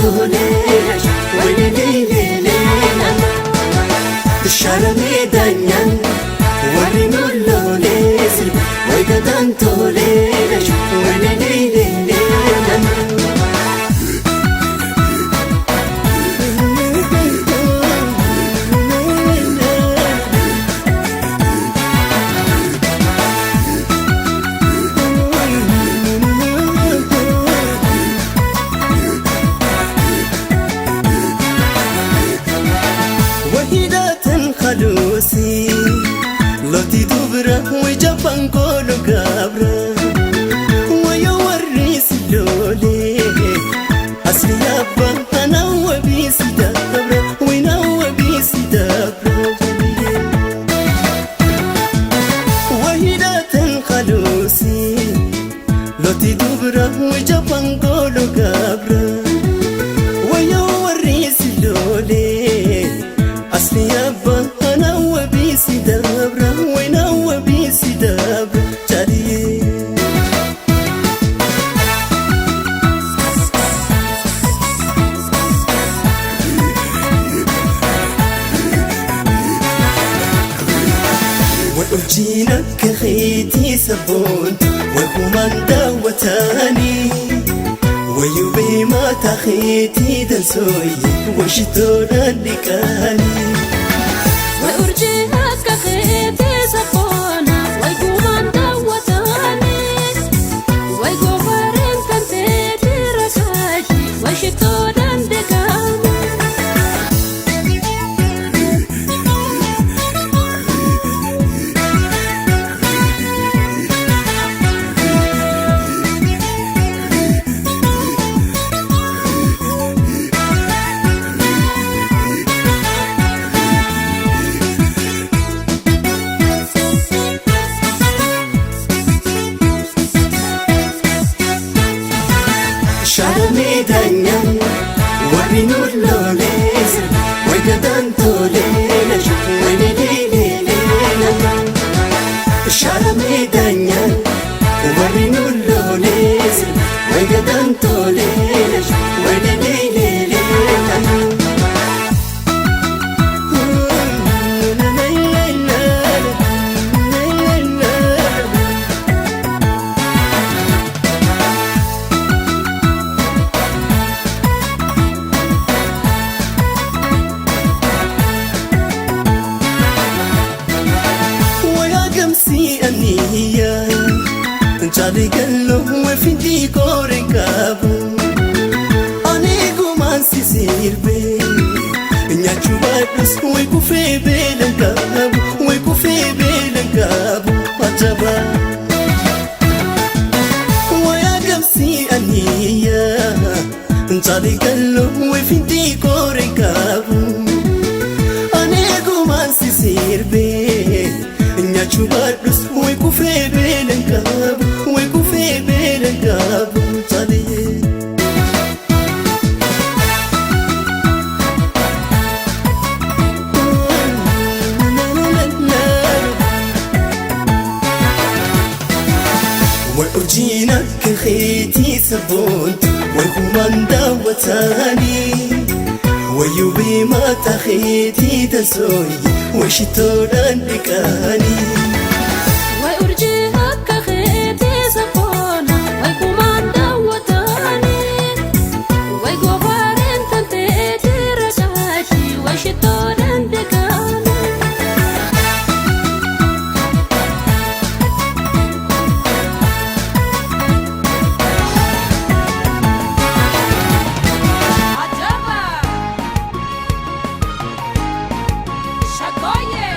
Tole Welelelelena Sharamee daanyaan warri nu loolee sirba waygataan tolee welelelelena. وهداة خلوسي لوتي دبرة وجبان كولو قابرة ويوريس لولي أصلي يابا أنا وبيس دبرة وينا وبيس دبرة وهداة خلوسي لوتي دبرة وجبان كولو قابرة ويوريس لولي أصلي يابا أنا وبيسي دبرة وينا وبيسي دبرة جالي وأرجينا كخيتي سبون وهما داوتاني ويبي ما تخيتي دنسوي وشتونا نكاني وأرجيها كخيتي سبونا ويقومان دوتاني ويقوفرين تنتيتي رساجي وشتونا دكاني Sharamee daanyaan warri nu loolee sirba waygataan tolee welelelelena. Sharamee daanyaan warri nu loolee sirba waygataan tolee welelelelena. ويا قمسي أنية جالي قلو وفندي كورن كابو أني قمان سيسير بي نياتشو بادوس ويكوفي بيلن كابو ويكوفي بيلن كابو أجابا ويا قمسي أنية جالي قلو وفندي كورن كابو Ani gumaan si sirbee nyaachuu baadhus way kufee beelan qabu way kufee beelan qabu jaaliyee. وأرجينا كخيتي سبونت ويقومان داوتاني ويوبي ما تخيتي تسوي وشتوران لكاني وأرجيها كخيتي سبونا ويقومان دوتاني ويقوفرين تنتيتي رساجي وشتونا دكاني Ajaba! Shakoye!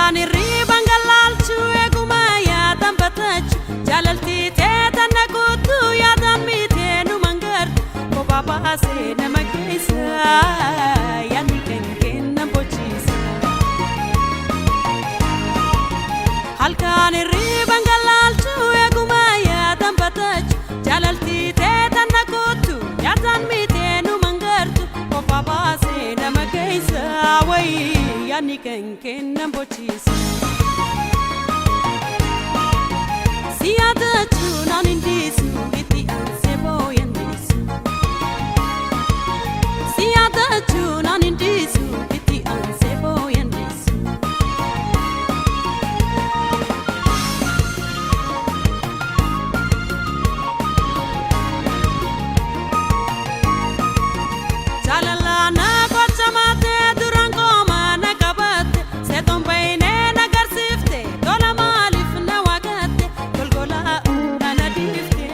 Halkan hirriban galaalchuu eeguma yaadan batachuu jaalaltii teetan na guutuu yaadan miitee nu mangartu kophaa baasee nama keessa yaadni kan kennan bochiisa. Halkan hirriban galaalchuu eeguma yaadan batachuu jaalaltii teetan na guutuu yaadan miitee nu mangartu kophaa baasee nama keessa wayii yaadni kan kennan bochiisa. Si yaadachuu naan hin dhiisu itti aansee booyan dhiisu. Si yaadachuu naan hin dhiisu itti aansee booyan dhiisu. Jaalala na gocha maatee duraan kooma na qabatte seetoon bahinee na garsiifte tola maaliif na wagatte golgolaa na na dhiifte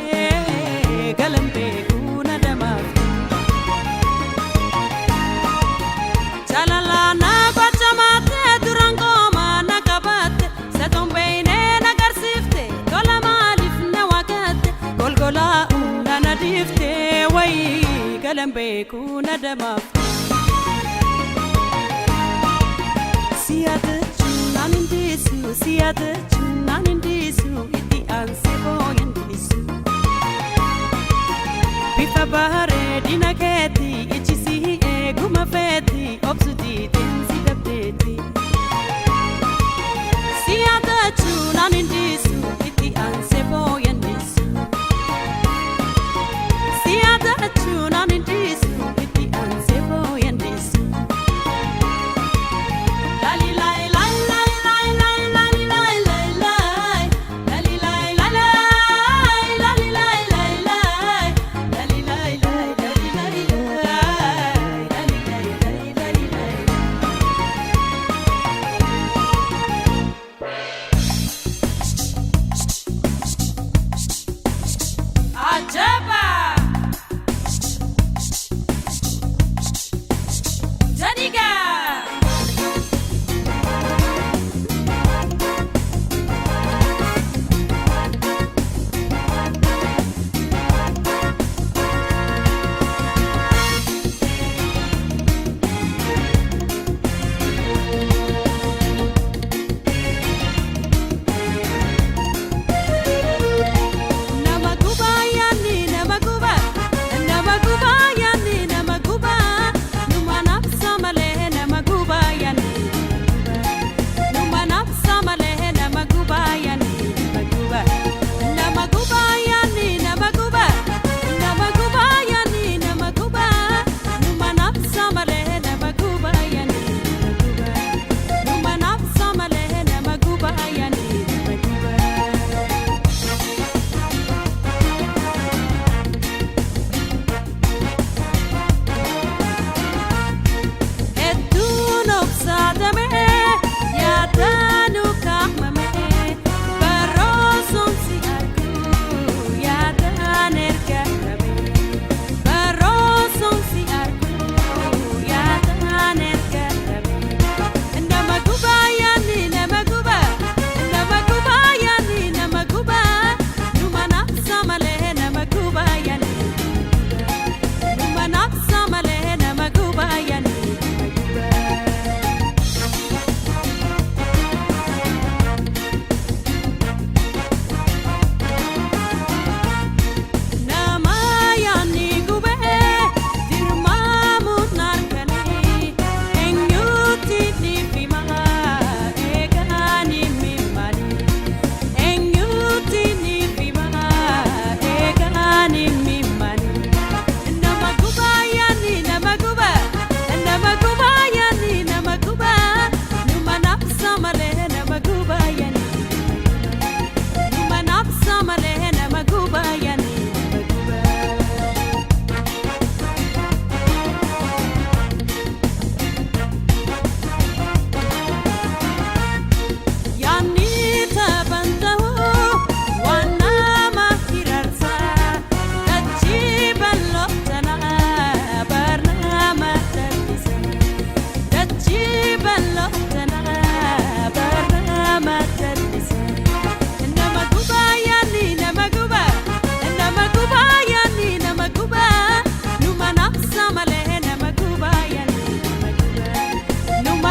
galan beekuu na damaafte. Jaalala na gocha maatee duraan kooma na qabatte seetoon bahinee na garsiifte tola maaliif na wagatte golgolaa na na dhiifte wayii galan beekuu na damaafte. Siyaadachuu naan hin dhiisu siyaadachuu naan hin dhiisu itti aansee booyan dhiisu. Bifa bareedina keeti iji si eeguma feeti obsu diiteen si dabdeeti. Siyaadachuu naan hin dhiisu itti aansee booyan dhiisu. Siyaadachuu naan hin dhiisu itti aansee booyan dhiisu. Lali lai lai lai lai lai lali lai lai lai lali lai lai lai lali lai lai lai lali lai lai lali lai lai lali lai lai lali lai. Ajaba!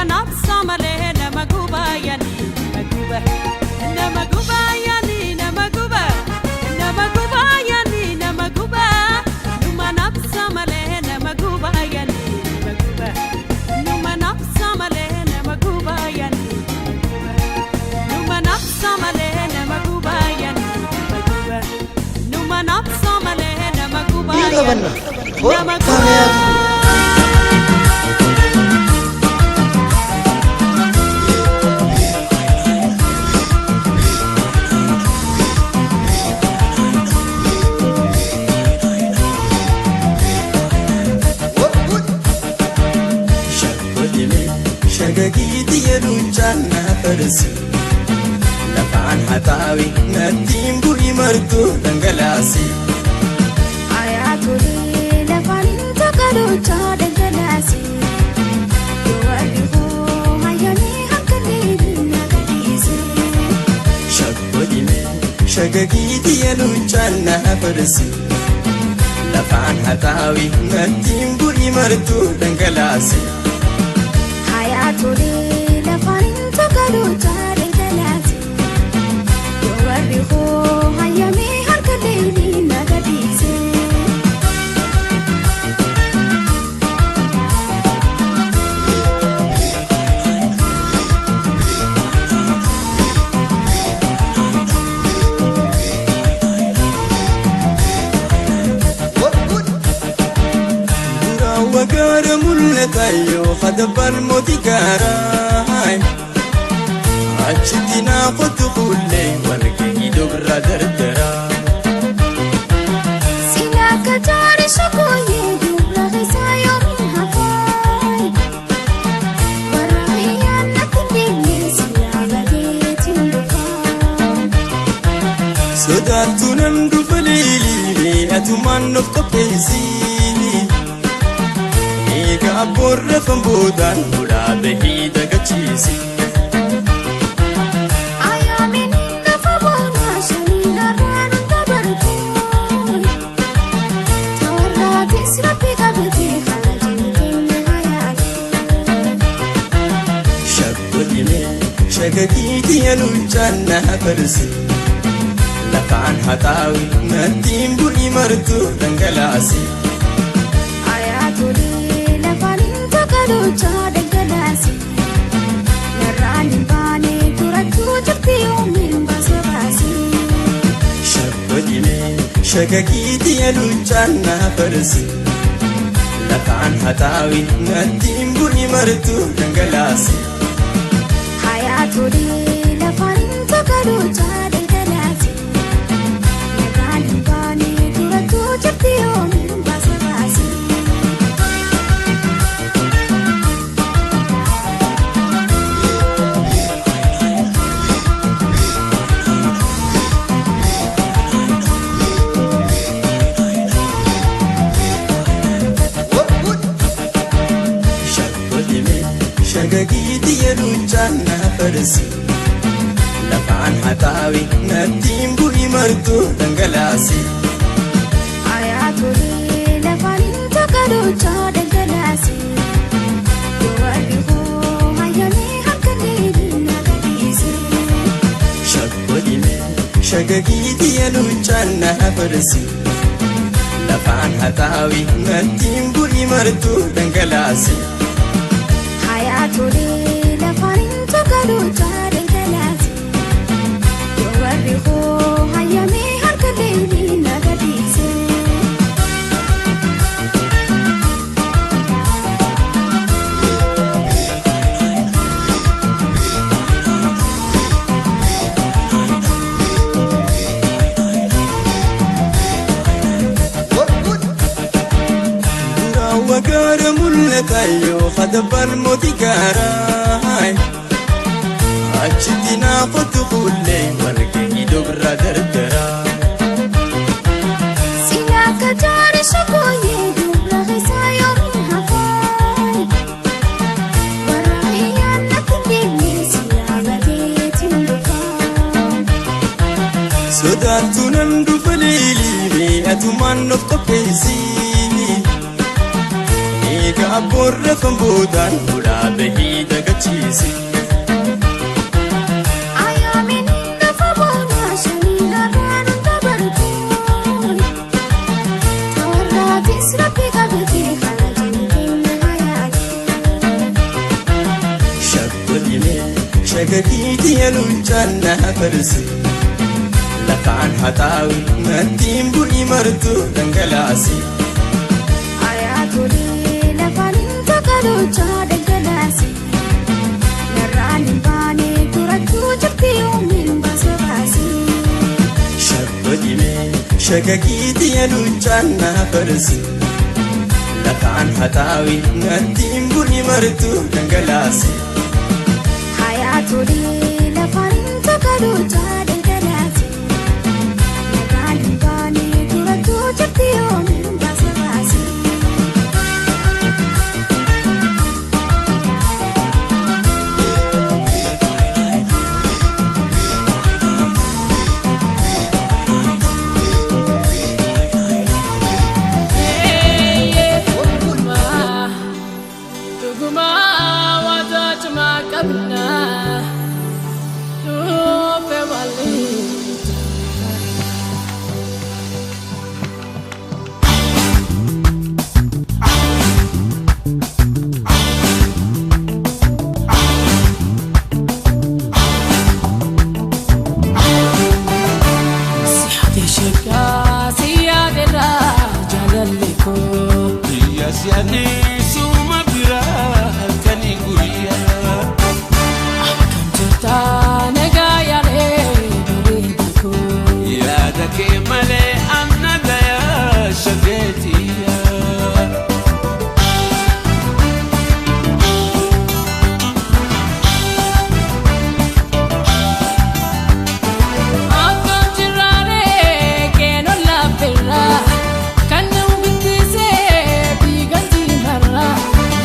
Numa nafsa malee nama guba yaani nama guba. Nama guba yaani nama guba. Nama guba yaani nama guba. Numa nafsa malee nama guba yaani nama guba. Numa nafsa malee nama guba yaani nama guba. Numa nafsa malee nama guba yaani nama guba. Numa nafsa malee nama guba Ni yaani taphanna. nama Kottaa guba. yaadu. Shaggolime shagagiiti yeluunchaan na farsi lafaan haxaawi nattiin bu'i martu dhangalaasi. Ayyaatolee lafaan tokkoluchaa dhangalaase. Dubarri hoo hayyamee harka leelina gadhiise. Shaggolime shagagiiti yeluunchaan na farsi lafaan haxaawi nattiin bu'i martu dhangalaasi. Ayyaatolee lafaan tokkoluchaa dhangalaase. Dubarri hoo hayyamee harka leelina gadhiise. Duraawwa gaara mul'ata yoo hadabbaan mootii gaaraa. Achitti naa qotu fuullee walgahii dobra dardaraa. Sila akka jaari shakooyee dubra keessaa yoomiin hafaayi. Warra biyyaan natti deemee sila badeetiin dhufaa. Sodaattuu nan dhufa leeliilee atumaan of qopheessi. Eega abboon rafan boodaan hulaa bahii dagachiisi. Ayyaamiin lafa boonaa shaniin har'aan dabartuu. Tawarraatis rabbi qabatee haala keenya hayaatu. Shaggolime shagagiiti yeluunchaan na farsi. Lafaan haxaawi nattiin bu'i martu dhangalaasi. Ayyaatolee lafaan tokkoluchaa dhangalaase. Narraan hin baane durattuu jirti yoomiin baasa baase. Shaggolime shagagiiti yeluunchaan na farsi. Lafaan haxaawi nattiin bu'i martu dhangalaasi. Ayyaatolee lafaan tokkoluchaa dhangalaase. Narraan hin baane durattuu jirti yoomiin baasa baase. Shaggolime shagagiiti yeluunchaan na farsi. Lafaan haxaawi nattiin bu'i martu dhangalaasi. Ayyaatolee lafaan tokkoluchaa dhangalaase. Dubarri hoo hayyamee harka leelina gadhiise. Shaggolime shagagiiti yeluunchaan na farsi. Lafaan haxaawi nattiin bu'i martu dhangalaasi. Ayyaatolee lafaan tokkoluchaa dhangalaase. Dubarri hoo hayyamee harka leelina gadhiise. Duraawwa gaara mul'ata yoo hadabbaan mootii gaaraa. Achitti naa qotu fuullee walgahii dobra dardaraa. Sila akka jaari shakooyee dubra keessaa yoomiin hafaayi. Warra biyyaan natti deemee sila badeetiin dhufaa. Sodaattuu nan dhufa leeliilee atumaan of qopheessi. Eega Abboon rafan boodaan fuudhaa bahii dagachiise. Shagakiiti yaluunchaan na farsi. Lafaan haxaawi nattiin bu'ii martu dhangalaase. Shabbodimee shagakiiti yaluunchaan na farsi. Lafaan haxaawi nattiin bu'ii martu dhangalaase. Tole lafaan takkaluutaa daldalaati. Nagaan hin baane durattuu jirti yoomiin baasa baase. Dhugumaa waadaa cimaa qabna. Dhufe waliin. Siyaadee sheekaa siyaadeedhaa jaalalli koo. Biyya si'anii suma biraa halkanii guyyaa. Akkam jirtaa nagaa yaadee bareeda koo. Yaada kee malee anna gayaa shageetiyaa. Akkam jiraalee keenan laafirraa kan nama guddisee biiganti marraa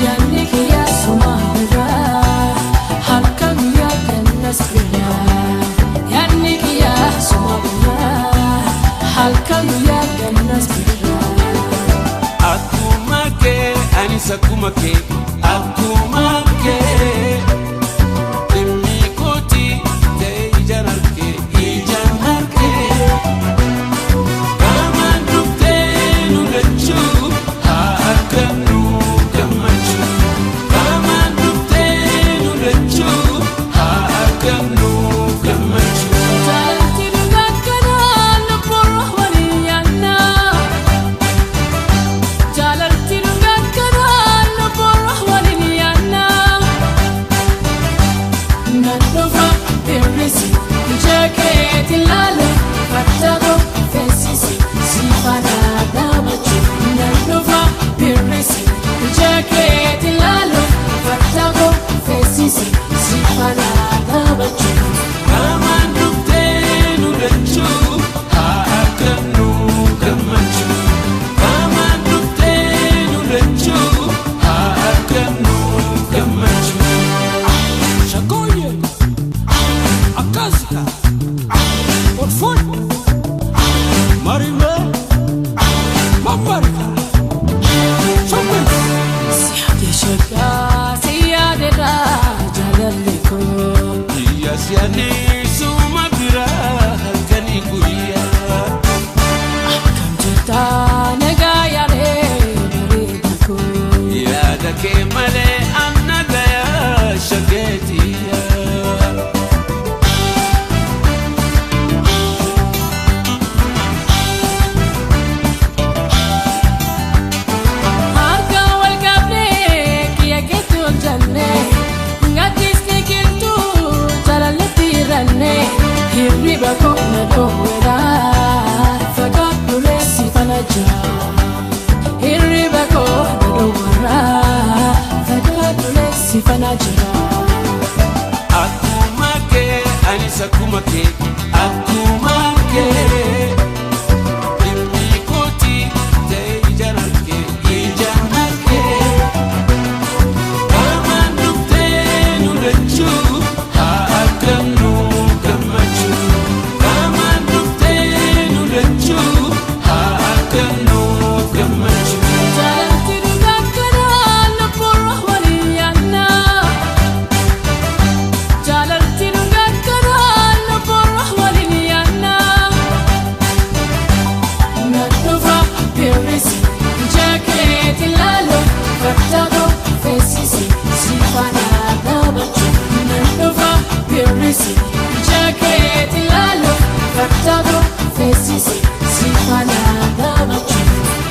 yaadni kiyyaa suma biraa halkan guyyaa gannas biraa yaadni kiyyaa suma biraa halkan guyyaa gannas biraa. Akkuma kee anis akkuma kee akkuma kee. Dhimmi kooti ta'e ijaan argee ijaan argee. Qaamaan dhuftee nu lachuu haa argannu gammachuu. Qaamaan dhuftee nu lachuu haa argannu gammachuu. Jaalalti dhugaa kanaa lubbuun walii yaannaa. Jaalalti dhugaa kanaa lubbuun waliin yaannaa. Nan dhufa hir'isi ija keetti ilaale fattako feesisi si faana dhaabachuu. Nan dhufa hir'isi ija keetti ilaale fattako feesisi si faana dhaabachuu. Qaamaan dhuftee nu lachuu haa argannu gammachuu. Qaamaan dhuftee nu lachuu haa argannu gammachuu. Shakoye Akasika Otfon Marime Mamarika Chokwe Siyaadee sheekaa siyaadeedhaa jaalalli koo. Biyya si'anii suma biraa halkanii guyyaa. Akkam jirtaa nagaa yaadee bareeda koo. Yaada kee malee anna gayaa shageetiyaa. Harka wal qabnee kiyya keetti ol jannee gaddisni qilxuu jaalalletti hir'annee hirriba koo na dhoowweera fagaadhulee si fana jira. Hirriba koo na dhoowweera fagaadhulee si fana jira. Akkuma kee anis akkuma kee akkuma kee. Dhimmi kooti ta'e ijaan argee ijaan argee. Qaamaan dhuftee nu lachuu haa argannu gammachuu. Qaamaan dhuftee nu lachuu haa argannu gammachuu. Jaalalti dhugaa kanaa. faana dhaabachuu nan dhufa birrisi ija keetti ilaaluuf farda koo feesisi si faana dhaabachuu.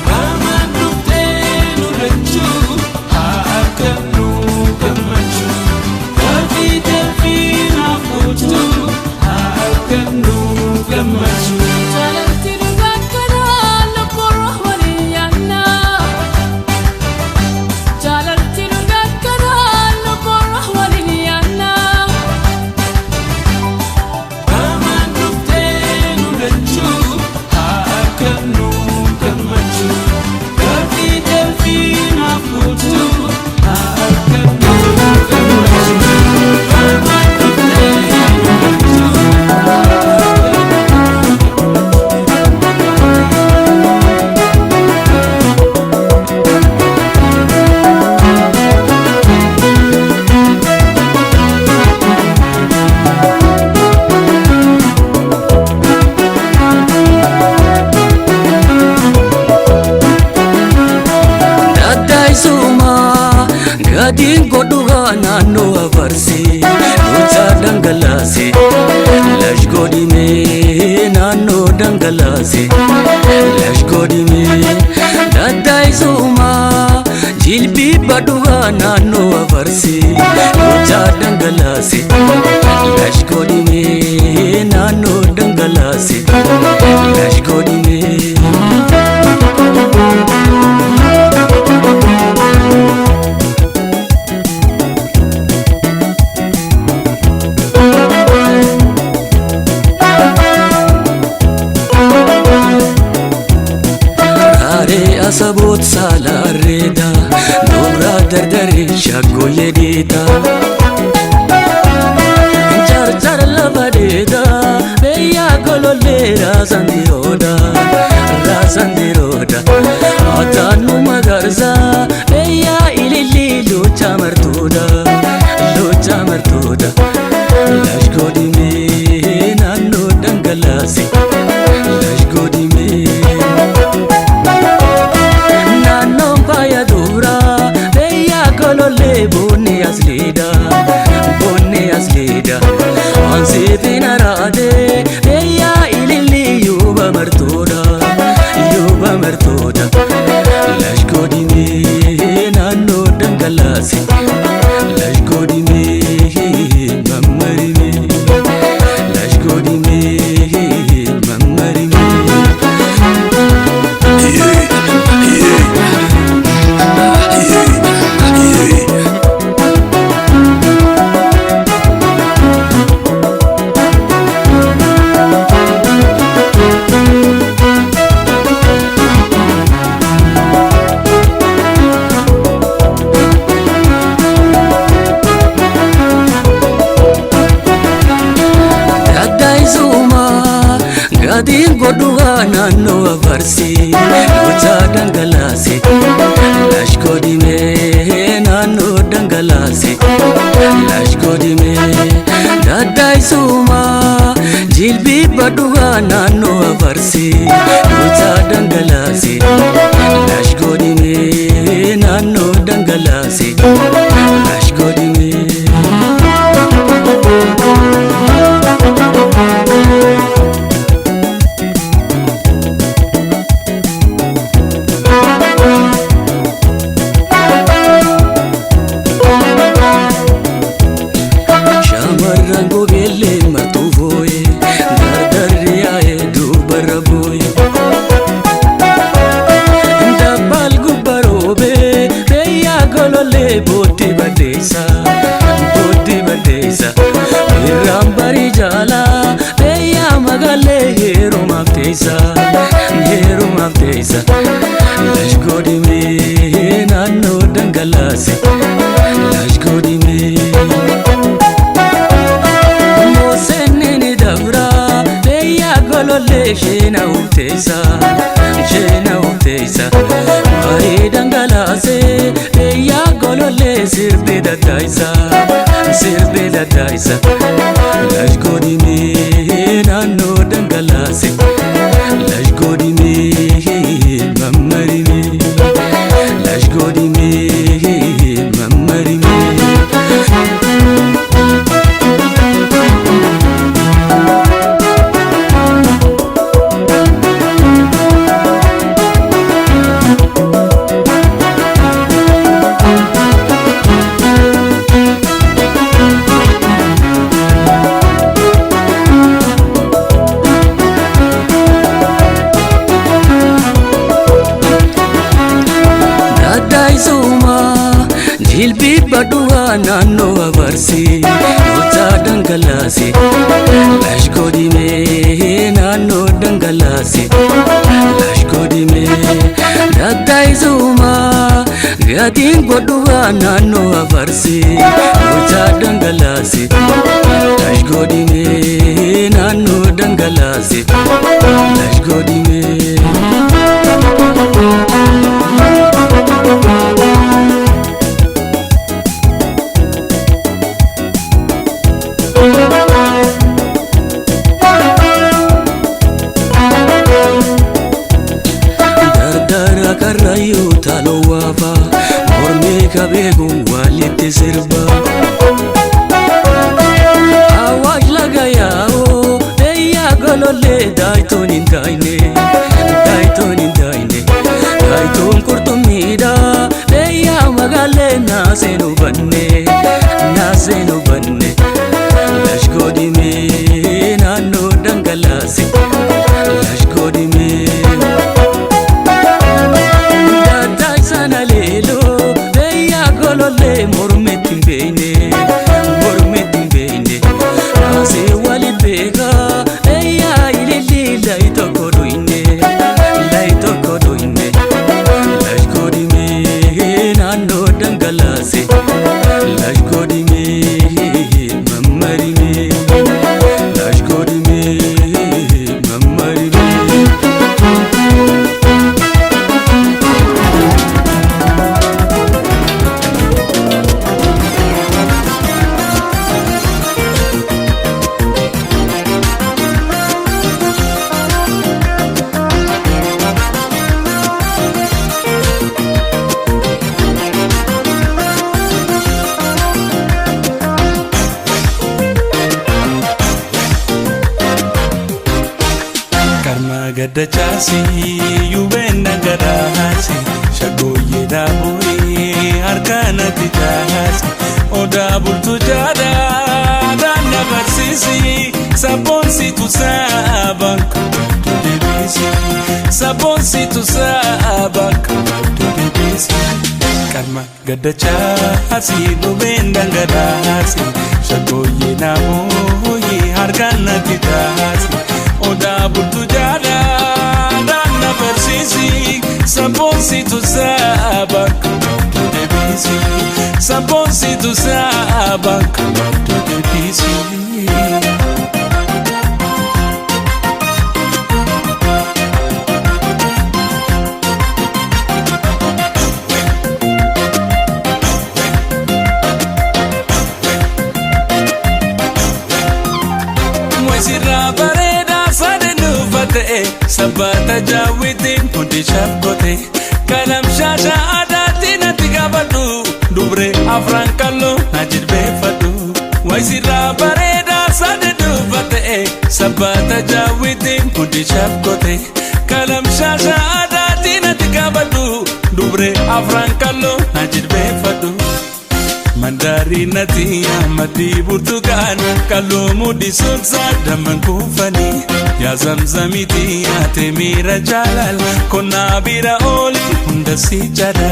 Qaamaan dhuftee nu lachuu haa argannu gammachuu. Dafii dafii naaf kottu haa argannu gammachuu. Jaalalti dhugaa kanaa lubbuun walii yaannaa. Jaalalti dhugaa kanaa lubbuun walii yaannaa. Qaamaan dhuftee nu lachuu haa argannu gammachuu. Dafii dafii naaf kottu haa argannu gammachuu. Qaamaan dhuftee nu lachuu. Daddaisuma gadiin godhugaa naannoo afarsi duucha dhangalaase lash godhimee naannoo dhangalaase lash godhimee daddaisuma jilbii badhugaa naannoo afarsi duucha dhangalaase lash godhimee naannoo dhangalaase lash godhimee. Raaree asaboot saalaarreeda dubra dardaree shaggooyyee dhiita. Carcar lafa dheeda beeyyaa golollee raasaan dirooda raasaan dirooda ataanu magarsaa beeyyaa ilillii lucha martuuda lucha martuuda lash godhimee naannoo dhangalaase lash godhimee. Naannoon faaya duraa beeyyaa golollee boonni as liida boonni as liida ansiifin araadee beeyyaa ilillii yuuba martuudha yuuba martuudha lash godhimee naannoo dhangalaase lash godhimee mammarimee lash godhimee mammarimee. Daddaisuma gadiin godhugaa naannoo afarsi duucha dhangalaase lash godhimee naannoo dhangalaase lash godhimee daddaisuma jilbii badhugaa naannoo afarsi duucha dhangalaase lash godhimee naannoo dhangalaase lash godhimee. Shamarran gobeellee martuu booye dardarri yaa'ee dubarra booye. Dabbaal gubba roobee reeyyaa golollee booddee baddeessa booddee baddeessa. Irraan barii jaalaa reeyyaa magaalee heerumaaf teessa heerumaaf teessa. Lash godhimee naannoo dhangalaase lash godhimee. Mooseenni dabra beeyyaa golollee sheena ufteessa sheena ufteessa barii dhangalaasee beeyyaa golollee sirbi daddaisa sirbi daddaisa lash godhimee naannoo dhangalaase lash godhimee mammarimee lash godhimee mammarimee. Godhuwaa naannoo abarsi goota dhangalaase lashkoo dhimee naannoo dhangalaase lashkoo dhimee dattaayisumaa gatiin godhuwaa naannoo abarsi goota dhangalaase lashkoo dhimee naannoo dhangalaase lashkoo dhimee. Dardara karrayyuu taaloo waafa mormii kabeeku walitti sirba. Awaash laga yaa'oo eeyyaa golollee daayitoon hin taayine daayitoon hin taayine daayitoon qurxummiidha eeyyaa magaalee naaseen hubanne naaseen hubanne lashkoo dhimee naannoo dhangalaase lashkoo dhimee. Sana leelo beeya golollee mormetti hin beekne mormetti hin beekne naasee wali beeka beeya ililli layi tokko dhuyne layi tokko dhuyne lashkoo dhimee naannoo dhangalaase lashkoo dhimee mammarimee lashkoo dhimee mammarimee. Karma gaddachaasi yubeen dhangalaase shagooyyee daaboyee harkaanatti jaase odaa bultu jaadaa daanna barsiisi sabboonsitu saabaan kabaddu deebisi sabboonsitu saabaan kabaddu deebisi. Karma gaddachaasi yubeen dhangalaase shagooyyee daaboyee harkaanatti jaase. Odaa bultu jaalaa daanna barsiisi sabboonsitu saaba kabaddu deebisi sabboonsitu saaba kabaddu deebisi. Sirraa bareedaa sadeen uffatee sabbaata jaawwitiin hundi shaakkote kalam shaasha aadaatti natti qabadhu dubree afran kalloo na jilbeeffadhu. Sirraa bareedaa sadeen uffatee sabbaata jaawwitiin hundi shaakkote kalam shaasha aadaatti natti qabadhu dubree afran kalloo na jilbeeffadhu. Mandarinati amadii burtukaana kalloo mudhiisuun saadaman kuufanii yaa zamzamiti yaate miira jaalala konnaa bira ooli hunda si jala.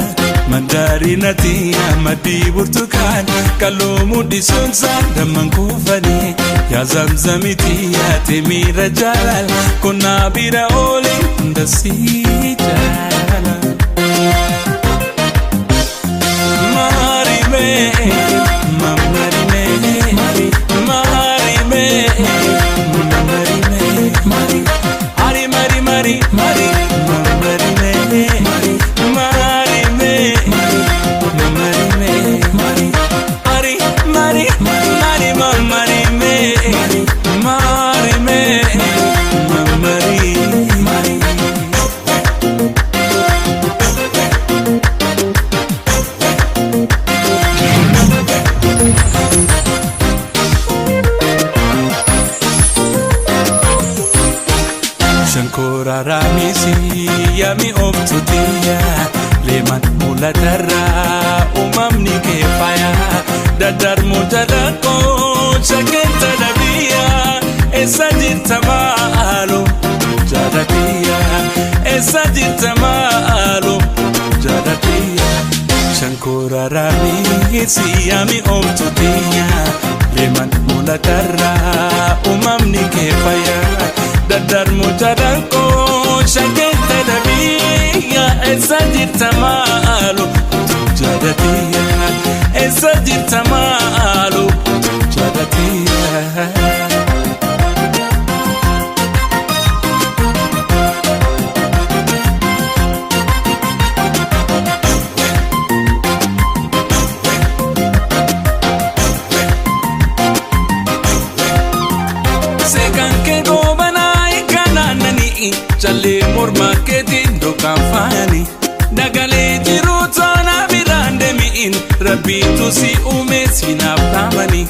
Mandarinati amadii burtukaana kalloo mudhiisuun saadaman kuufanii yaa zamzamiti yaate miira jaalala konnaa bira ooli hunda si jala. Shankora raamisi yaami oomtuutiya leeman mul'atarraa uumamni kee faaya daddarbu jalaqoo shakkenta dhabiya eessa jirta maaloo jaalatiya eessa jirta maaloo jaalatiya. Koraraamisi yaami oomtuutiya leeman mul'atarraa uumamni kee fayyaa daddarbu jalankoo shakkee dabiyya eessa jirta maalu jaalatiya eessa jirta maalu jaalatiya. Chalee morma keetiin dhokaan faayani dagalee jiru toona biraan deemi'in rabbiitu si uume sinaaf dhaamani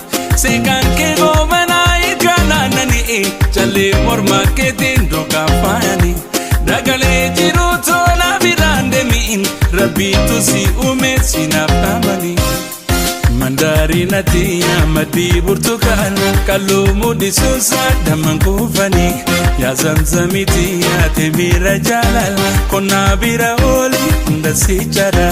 seekaan kee goobanaa ilkaanaananii chalee morma keetiin dhokaan faayani dagalee jiru toona biraan deemi'in rabbiitu si uume sinaaf dhaamani. Mandarinati amadii burtukaana kalloo mudhisuusa damman kuufanii yaa zamzamiti yaate miira jaalala qonnaa bira ooli hunda si jala.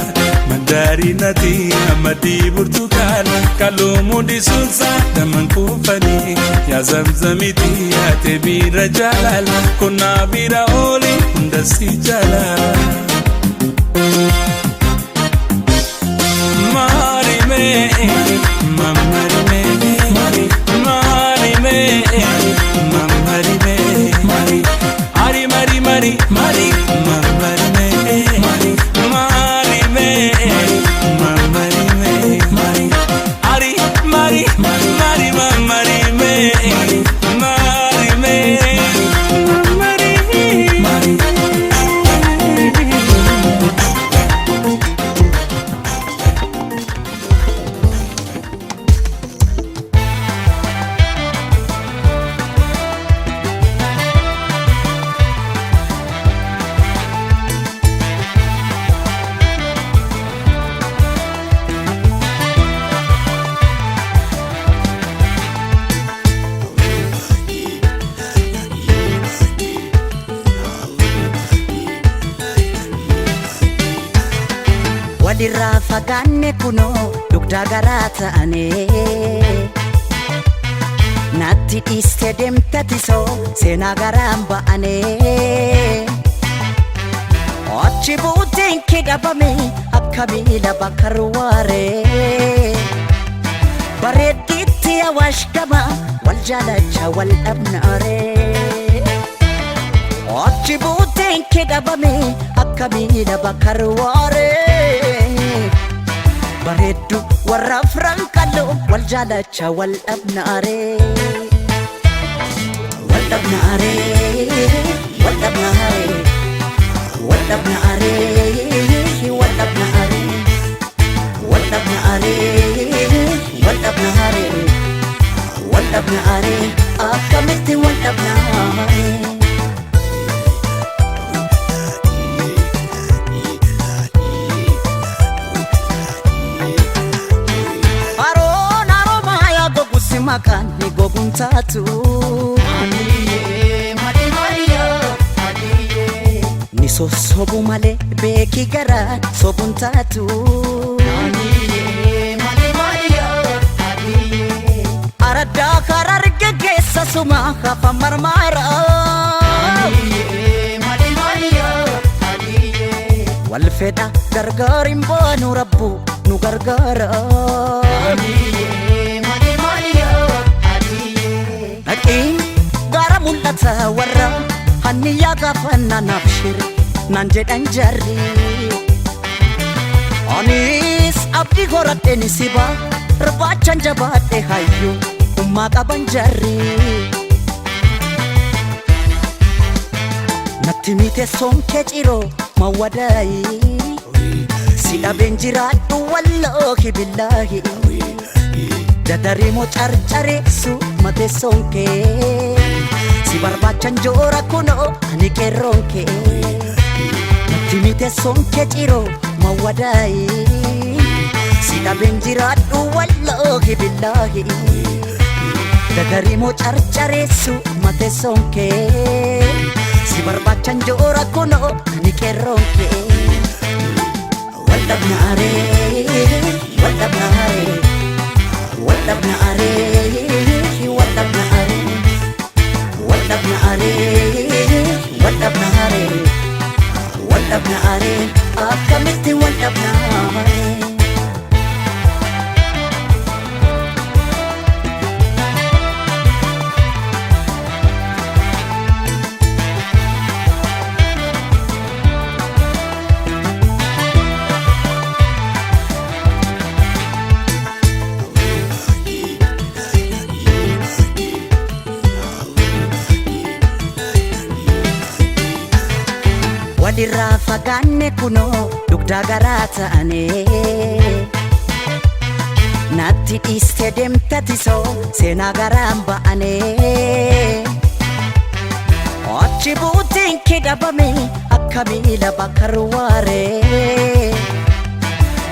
Mandarinati amadii burtukaana kalloo mudhisuusa damman kuufanii yaa zamzamiti yaate miira jaalala qonnaa bira ooli hunda si jala. Walirraa fagaanne kunoo dugdaa garaa ta'ane. Natti dhiiste deemte tisoo seenaa garaan ba'ane. Achi buuteen kee dhabame akka miila bakka ruwaaree. Bareeddiitti awaash gama wal jaalacha wal dhabnaaree. Achi buuteen kee dhabame akka miila bakka ruwaaree. Bareeddu warra afran qalloo wal jaalacha wal dhabnaaree. Wal dhabnaaree, wal dhabnaaree, wal dhabnaaree, wal dhabnaaree, wal dhabnaaree, wal dhabnaaree, wal dhabnaaree, akkamitti wal dhabnaaree. Haroon haroomaa yaa goguusi maqaan ni goguun taatu. Ni sossobu malee beeki garaa sobuun taatu. Araddaa karaa geggeessa suma hafa marmaara. Wal fedha gargaar hin baanu rabbu nu gargaara. Dhaqiin gara mul'ata warra hanniyaa gaafannaa naaf shiri naan jedhan jarri. Anis abdii horadheen siba irbaachan jabaadhe hayyuu ummaa qaban jarri. Natti miteessoon kee ciroo mawwadaayi. Si dhabeen jiraadhu wallaahi billaahi. Dadarimoo carcareessu mateessoon kee. Si barbaachan joora kunoo ani qeerroon kee. Natti miteessoon kee ciroo mawwadaayi. Si dhabeen jiraadhu wallaahi billaahi. Dadarimoo carcareessu mateessoon kee. Si barbaachan joora kunoo ani qeerroon kee. Wal dhabnaaree, wal dhabnaaree, wal dhabnaaree, wal dhabnaaree, wal dhabnaaree, wal dhabnaaree, wal dhabnaaree, akkamitti wal dhabnaaree. Walirraa fagaanne kunoo dugdaa garaa ta'ane. Natti dhiiste deemta tisoo seenaa garaan ba'ane. Achi buutiin kee dhabame akka miila bakka ruwaaree.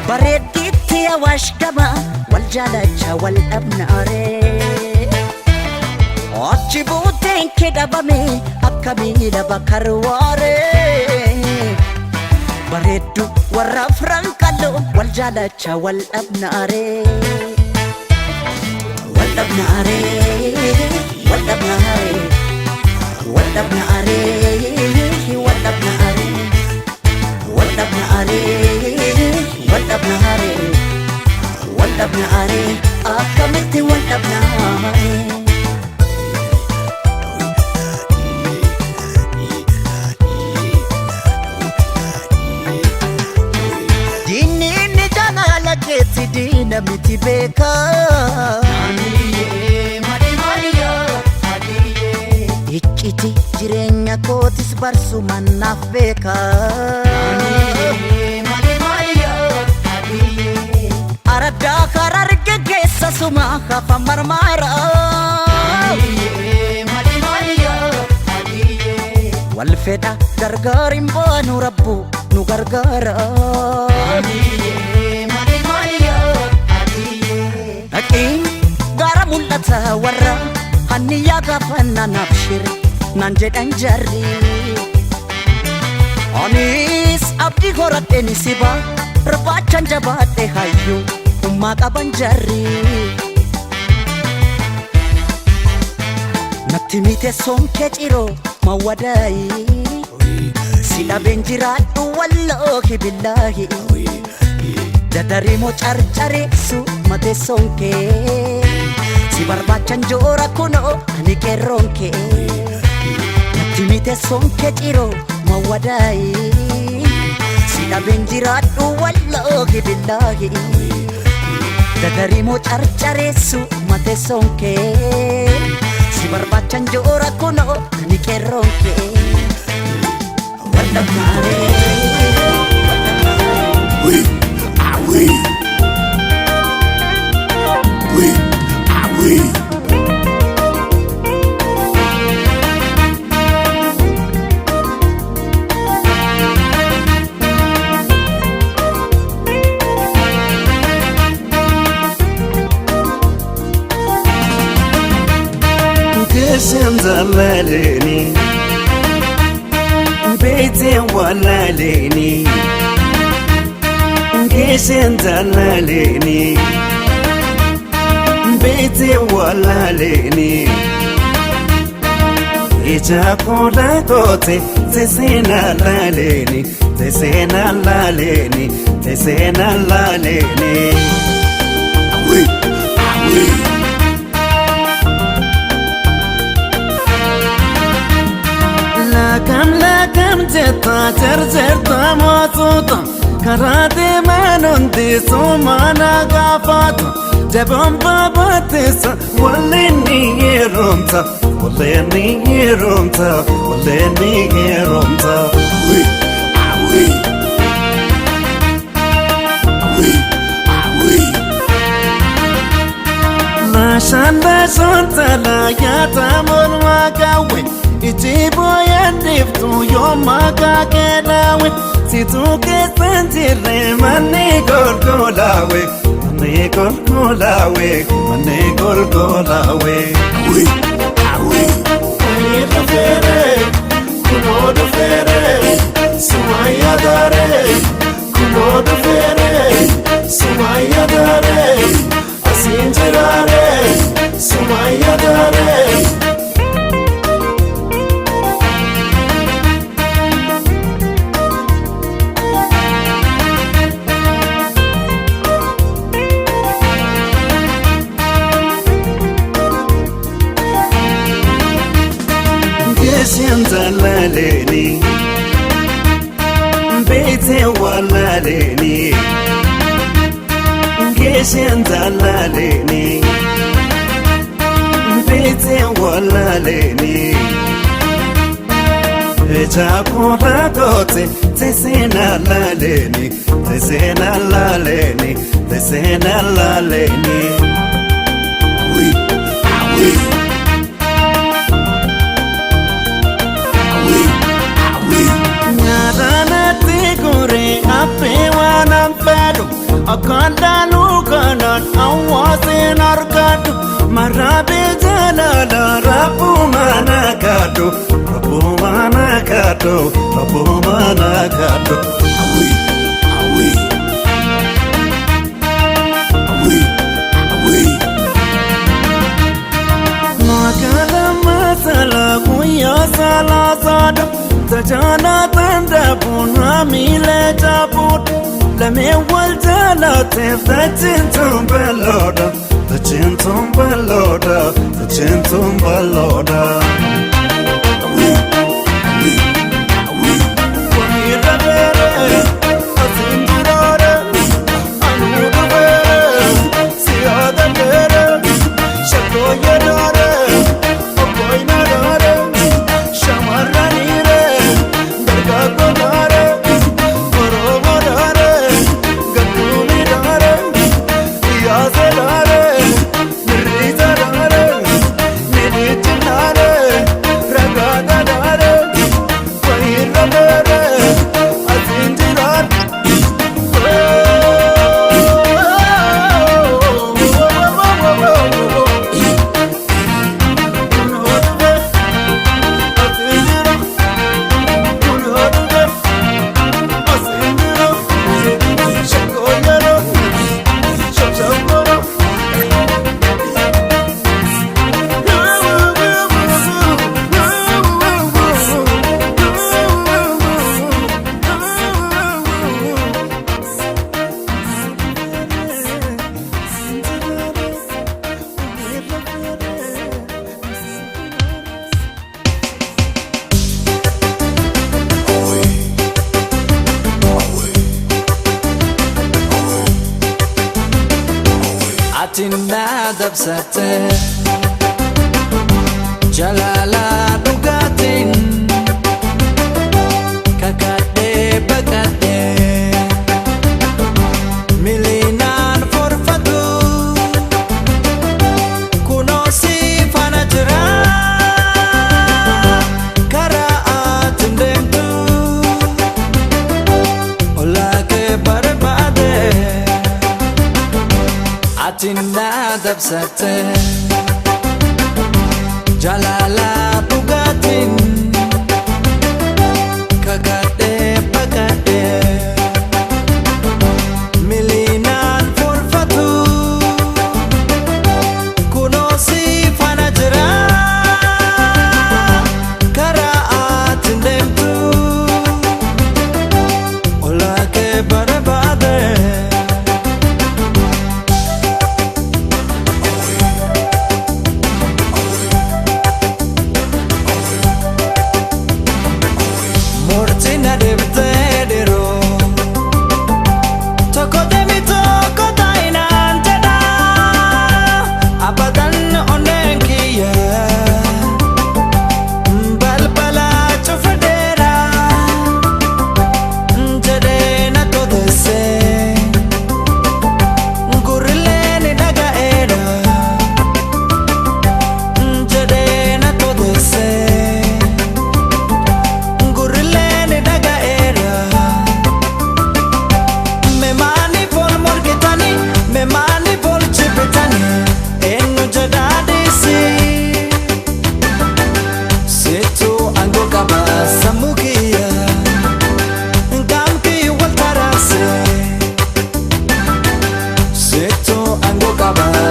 Bareeddiitti awaash gama wal jaalacha wal dhabnaaree. Achi buuteen kee dhabame akka miila bakka ruwaaree. Bareeddu warra afran qalloo wal jaalacha wal dhabnaaree. Wal dhabnaaree, wal dhabnaaree, wal dhabnaaree, wal dhabnaaree, wal dhabnaaree, wal dhabnaaree, wal dhabnaaree, akkamitti wal dhabnaaree. Diinni inni jaalala keetti diina miti beekaa. Icciti jireenya kootis barsumaan naaf beekaa. Araddaa hararge keessa suma hafa marmaara. Wal fedha gargaar hin baanu rabbu nu gargaara. Dhaqiin gara mul'ata warra hanniyaa gaafannaa naaf shiri naan jedhan jarri. Anis abdii horadheen siba barbaachan jabaadhe hayyuu ummaa qaban jarri. Natti miteessoon kee ciroo mawwadaayi. Si dhabeen jiraadhu wallaahi billaahi. Dadarimoo carcareessu mateessoon kee. Si barbaachan joora kunoo ani qeerroon kee. Natti miteessoon kee ciroo mawwadaayi. Si dhabeen jiraadhu wallaahi billaahi. Dadarimoo carcareessu mateessoon kee. Si barbaachan joora kunoo ani qeerroon kee. Wal dhabnaaree. Oui, ah oui. Oui, ah oui. Keessan zalaleeni beeteen walaaleeni Keessan zalaleeni beeteen walaaleeni Ija kola goote teseena laaleeni teseena laaleeni teseena laaleeni. Oui, ah oui. Laakam laakam jetta jarjarta mootuuta karaa deeman hundi sumaana gaafata jaboon baabaatisa walleen ni heerumta walleen ni heerumta walleen ni heerumta. Oui, ah oui. Oui, ah oui. Laashaan laashaan talaa yaata mormaa kaawwe iji booyaan dhiiftu yoo maqaa keenaawe situu keessan jirre manni golgolaawe manni golgolaawe manni golgolaawe. Oui, ah oui. Ani dhufeere kunoo dhufeere sumayyaa gaaree kunoo Anuu dhufeere sumayya daare asiin jiraare sumayya daare. Geeshin talaleeni beete walaleeni geeshin talaleeni beete walaleeni eja koradote tesena laleni tesena laleni tesena laleni. Oui, oui. Akandaalu kanaan hawaaseen argatu maraabee jaalala rabbuma na kaadhu rabbuma na kaadhu rabbuma na kaadhu. Awii awii awii awii. Magaalaa masala guyyaa salaasaadha tajaajila tandabuun haamilee jaabuudha. Lamee wal jaalateef dachintuun bal'oodha dachintuun bal'oodha dachintuun bal'oodha. Waliirra beere asiin jiraare anuu dhufeere siyaada beere shakkooyye daare obboyna daare shamarraniire dargaggoo daare. Atinna dabsate jalala dhugaatiin kakadhee baqadhee miliinaan forfatu kunoo si faana jira karaa atin deemtu ollaa kee barbaade. Atinna dabsate jalala dhugaatiin kakadhee baqadhee miliinaan forfatu kunoo si faana jira karaa atin deemtu ollaa kee barbaade.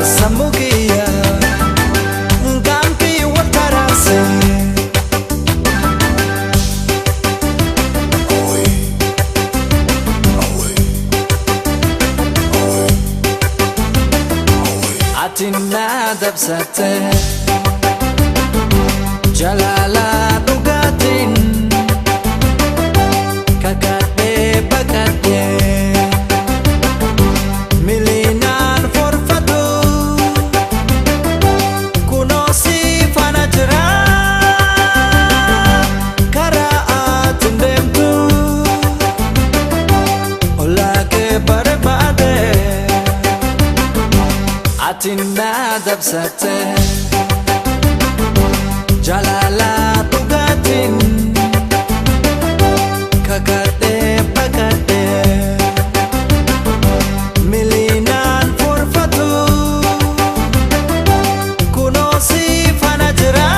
Sammuu kiyya Gaanfi wal taraase. Ati na dabsate jaalala dhugaatiin kakadhee baqadhee miliinaan forfatu kunoo si faana jira karaa ati deemtu ollaa kee barbaade. Ati na dabsate jaalala dhugaatiin kakadhee baqadhee miliinaan forfatu kunoo si faana jira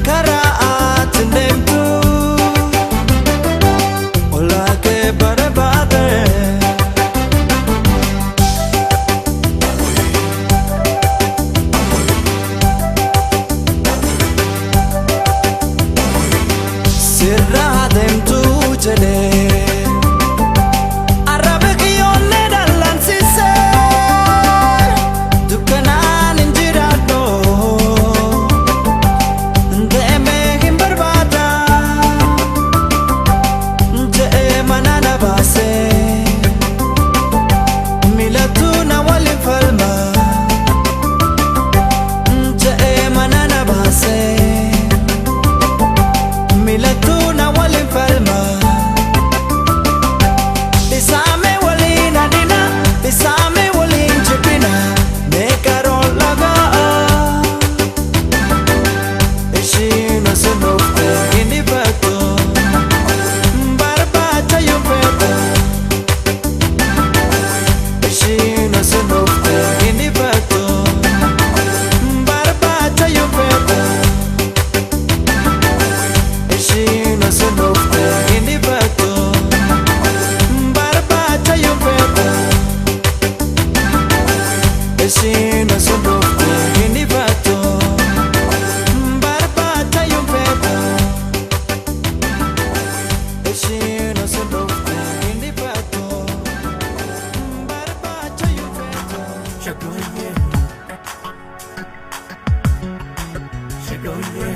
karaa ati deemtu ollaa kee barbaade. Sirraa deemtu jedhee arraba kiyyoollee dallansiisee dukkanaan hin jiraadhu deemee hin barbaada je'ee mana na baasee miilatu na waliin falma je'ee mana na baasee. Miilatu na waliin falma. Isaame waliin adina, isaame waliin jibbina, meeqaroon lagaa. Ishiin osoo dhufte hin dhibattu, barbaacha yoo feete. Ishiin osoo dhufte hin dhibattu, barbaacha yoo feete. Ishiin osoo dhufte hin dhibattu, barbaacha yoo feete. Ishiin osoo dhufte hin dhibattu, barbaacha yoo feete. Ishiin osoo dhufte hin dhibattu, barbaacha yoo feete. Shagoye. Shagoye.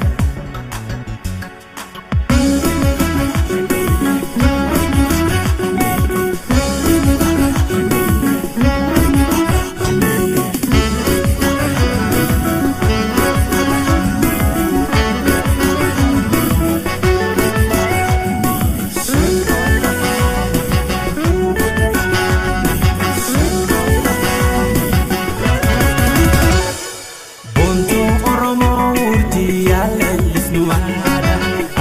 Boontuu Oromoo urjii aleellisnu aadaa,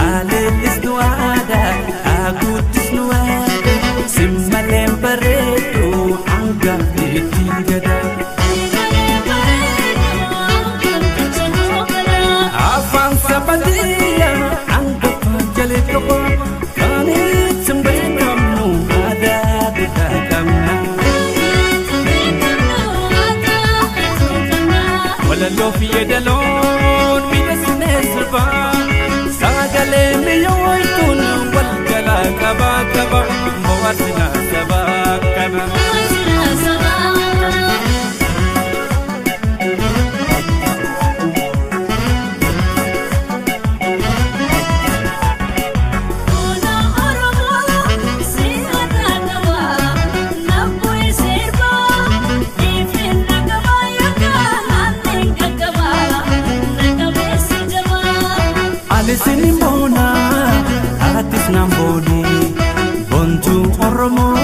aleellisnu aadaa, haguutisnu aadaa, simmaleen bareedu hangafni itti gada. Afaan sabaatiya hangafa jalee qaba, kan ittiin beekamnu aadaa guddaa qabna. Walaloo fi yeedaloon miidhagsinee sirbaa sagalee mi'ooytuun wal jalaa qabaa qaba bohaarsinaa sabaa kana. Ani sinin boona, atis naan booni, boontuu Oromoo.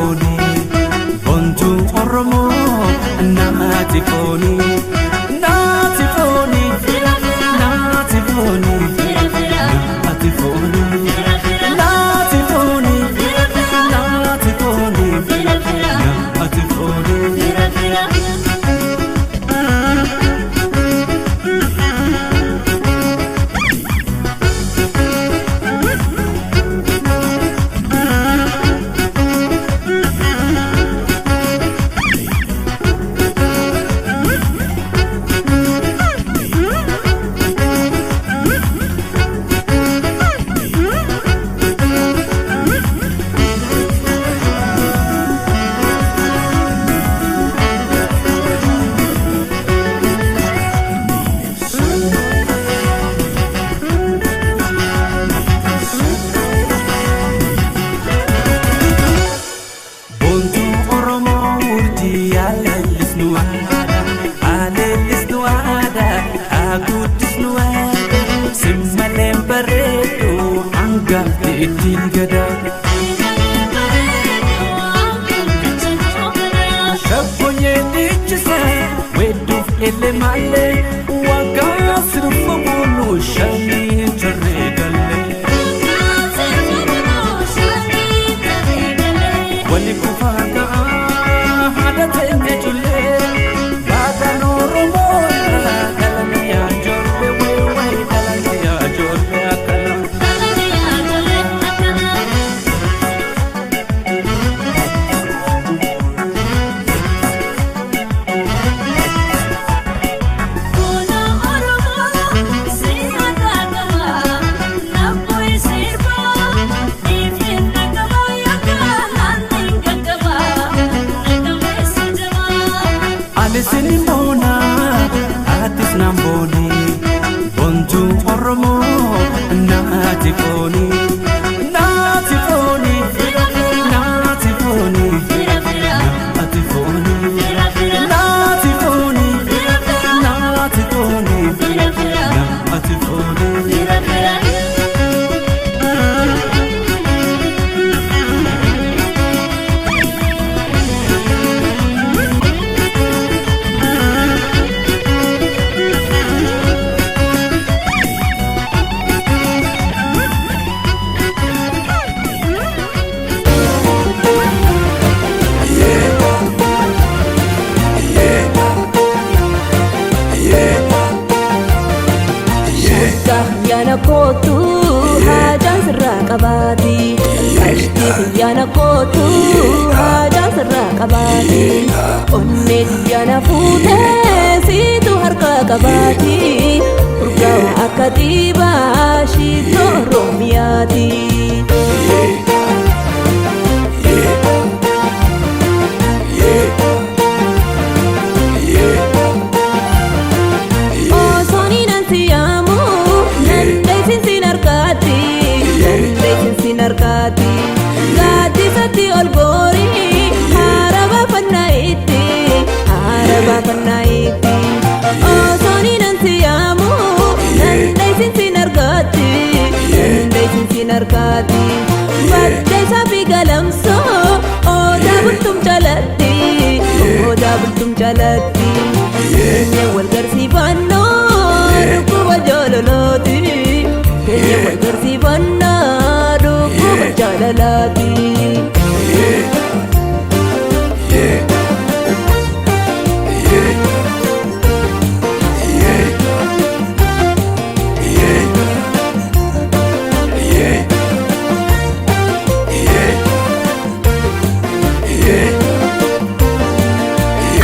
fooni bontuu Oromoo naati fooni naati fooni naati fooni naati fooni naati fooni naati fooni naati fooni.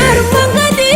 Armaan gadi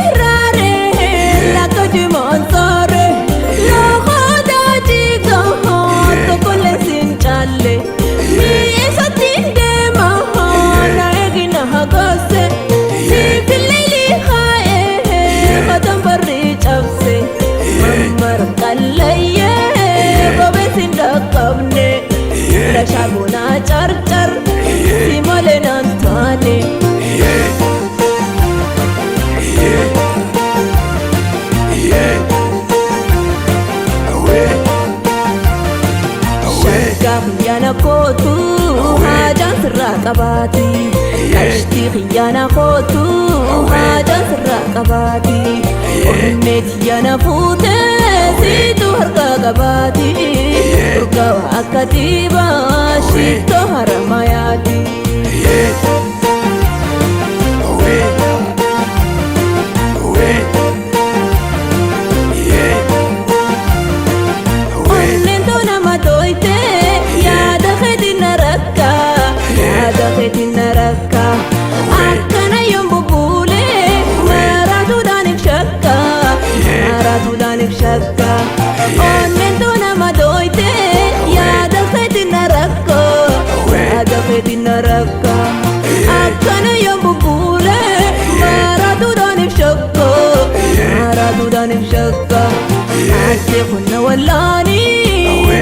Qalbii xiyyaana kootu haajaan sirraa qabaati. Onnee xiyyaana fuutee siitu harka qabaati. Urgaawa akka dibaa shittoo haramayaati. Onneen tona matooyte yaada keetiin na rakka yaada keetiin na rakka akkana yoon bubbuule maraatuudhaan if shakka maraatuudhaan if shakka. Onneen tona matooyte yaada keetiin na rakka yaada keetiin na rakka akkana yoon bubbuule maraatuudhaan if shakka maraatuudhaan if shakka. Ate kunna walaani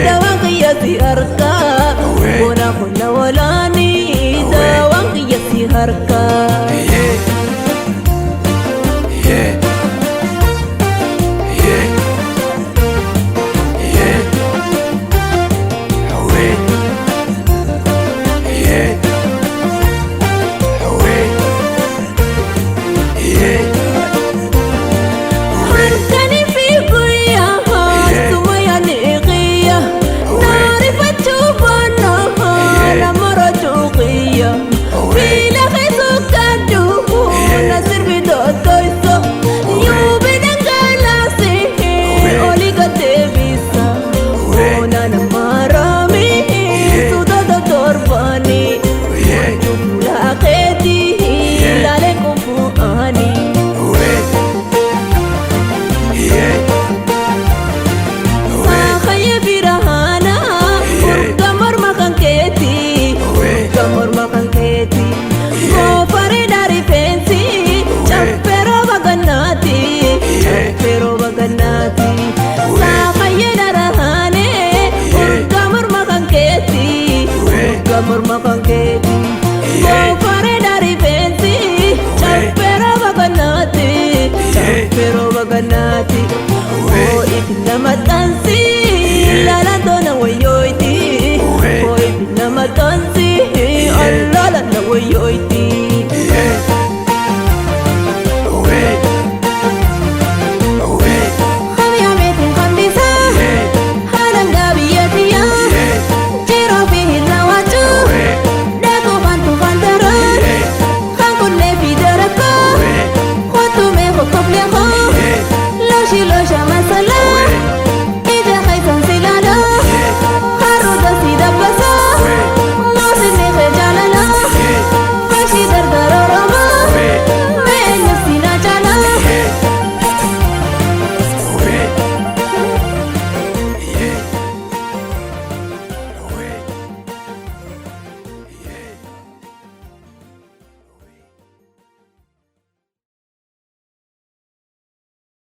dawaan qiyyaasi harka. Bona kunna walaani dawaan qiyyaasi harka.